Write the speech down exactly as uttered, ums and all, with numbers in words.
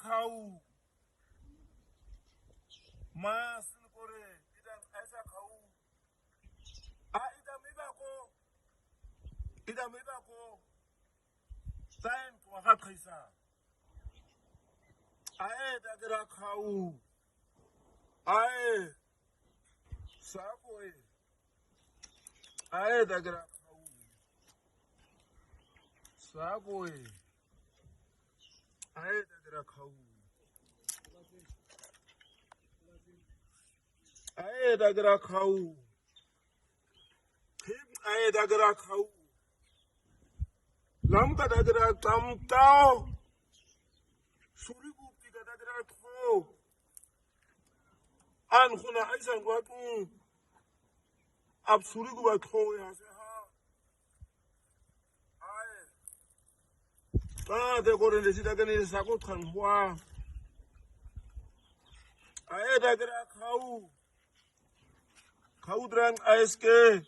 Kau. Masin kore, idan aisa kau. A idan mi bako. Idan mi bako. Tain ko ha kaisa. Ae dagra kau. Ae. Sakoe. Ae dagra kau. Sakoe. Ae dagra kau. Ae dagra kau. Him ae dagra kau. Lam ka dagra tam tao. Suri gupi ka dagra tho. An kuna aisan watu. Ab suri guba tho ya se ha. Ae. Ka te kore ne si daga ne sako than hua. Ae dagra kau. Kau dran aiske.